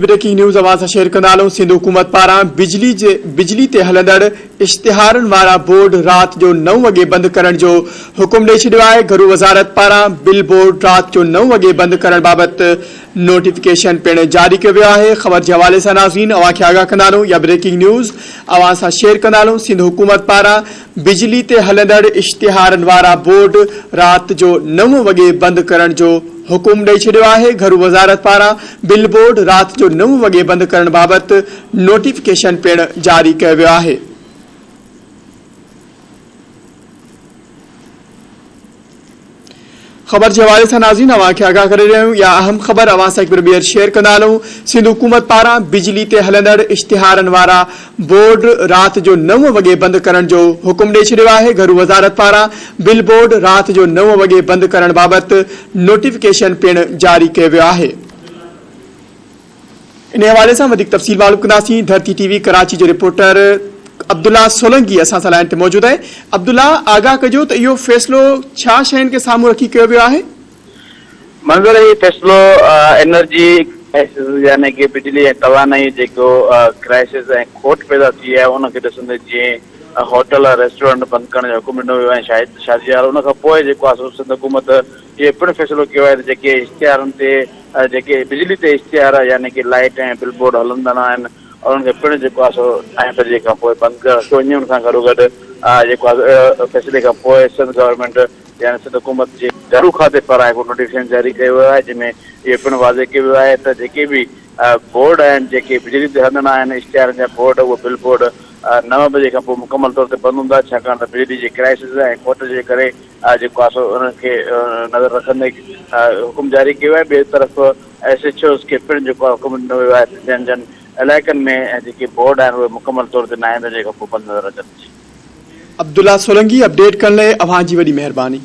Breaking news اوهان سان share ڪندا هلون سنڌ حڪومت پاران بجلي جي بجلي تي هلندڙ اشتهارن وارا بورڊ رات جو نو وڳي بند ڪرڻ جو حڪم ڏئي ڇڏيو آهي گهرو وزارت پاران بل بورڊ رات جو نو وڳي بند ڪرڻ بابت نوٽيفڪيشن پڻ جاري ڪيو ويو آهي خبر جي حوالي سان ناظرين اوهان کي آگاهه ڪندا هلون يا بريڪنگ نيوز اوهان سان شيئر ڪندا هلون سنڌ حڪومت پاران بجلي تي هلندڙ اشتهارن وارا بورڊ رات جو نو وڳي بند ڪرڻ جو حڪم ڏئي ڇڏيو آهي، گهرو وزارت پاران بل بورڊ رات جو نو وڳي بند ڪرڻ بابت نوٽيفڪيشن پڻ جاري ڪيو ويو آهي. خبر جي حوالي سان ناظرين اوهان کي آگاهه ڪري رهيا آهيون اها اهم خبر اوهان سان هڪ ڀيرو ٻيهر شيئر ڪندا هلون سنڌ حڪومت پاران بجلي تي هلندڙ اشتهارن وارا بورڊ رات جو نو وڳي بند ڪرڻ جو حڪم ڏئي ڇڏيو آهي گهرو وزارت پاران بل بورڊ رات جو نو وڳي بند ڪرڻ بابت نوٽيفڪيشن پڻ جاري ڪيو ويو آهي. انهي حوالي سان وڌيڪ تفصيل معلوم ڪنداسين ڌرتي ٽي وي ڪراچي جو رپورٽر عبدالله سولنگي اسان سان لائين تي موجود آهي عبدالله آگاهه ڪجو ته اهو فيصلو ڇا شين کي سامهون رکي ڪيو ويو آهي؟ منظر هي فيصلو انرجي ڪرائسز يعني ڪي بجلي ۽ توانائي جيڪو ڪرائسز ۽ کوٽ پيدا ٿي آهي ان کي ڏسندي جئين هوٽل ريسٽورنٽ بند ڪرڻ جو حڪم ڏنو ويو ۽ شاهد شادي هال ان کان پوء جيڪو آهي سو سنڌ حڪومت اهو پڻ فيصلو ڪيو آهي ته جيڪي اشتهارن تي جيڪي بجلي تي اشتهار يعني ڪي لائيٽ ۽ بل بورڊ هلندڙ آهن انهن کي پڻ جيڪو آهي سو نائين بجي کان پوء بند ڪري رکيو وڃي ان سان گڏوگڏ جيڪو آهي سو اهڙي فيصلي کان پوء سنڌ گورنمينٽ يعني سنڌ حڪومت جي گهرو کاتي پاران هڪ نوٽيفڪيشن جاري ڪيو ويو آهي جنهن ۾ اهو پڻ واضح ڪيو ويو آهي ته جيڪي به بورڊ آهن جيڪي بجلي تي هلندڙ آهن اشتهارن جا بورڊ اهي بل بورڊ نو بجي کان پوء مڪمل طور تي بند هوندا ڇاڪاڻ ته بجلي جي ڪرائسز ۽ کوٽ جي ڪري جيڪو آهي سو انهن کي نظر رکندي حڪم جاري ڪيو آهي ٻئي طرف ايس ايڇ اوز کي پڻ جيڪو آهي حڪم ڏنو ويو آهي ته جن جن علائقن ۾ جيڪي بورڊ آهن اهي مڪمل طور تي نائين بجي کان پوء بند نظر اچن. عبدالله سولنگي اپڊيٽ ڪرڻ لئي اوهان جي وڏي مهرباني.